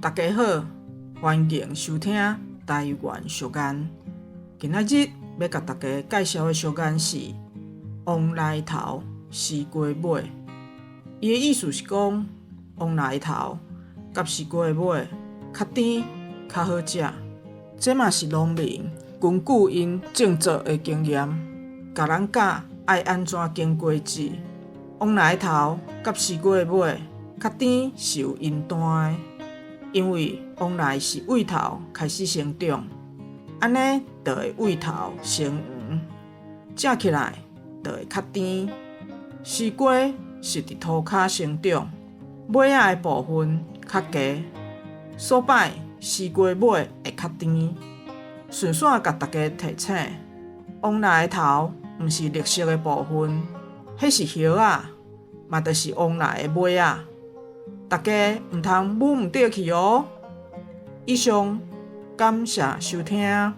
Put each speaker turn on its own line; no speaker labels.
大家好，歡迎收聽台灣俗諺。今仔日欲共大家介紹的俗諺是“王梨頭，絲瓜尾”。伊的意思是講，王梨頭佮絲瓜尾較甜，較好食。這嘛是農民根據𪜶種作的經驗，共咱教愛按怎揀果子。王梨頭佮絲瓜尾較甜是有因單的，因為王梨是尾頭開始生長，按呢就會尾頭先黃，食起來就會較甜。絲瓜是佇塗跤生長，尾仔的部分較低，所擺絲瓜尾會較甜。順紲共大家提醒，王梨頭毋是綠色的部分，彼是葉仔，嘛就是王梨的尾仔。大家毋通舞毋著去哦。以上，感謝收聽。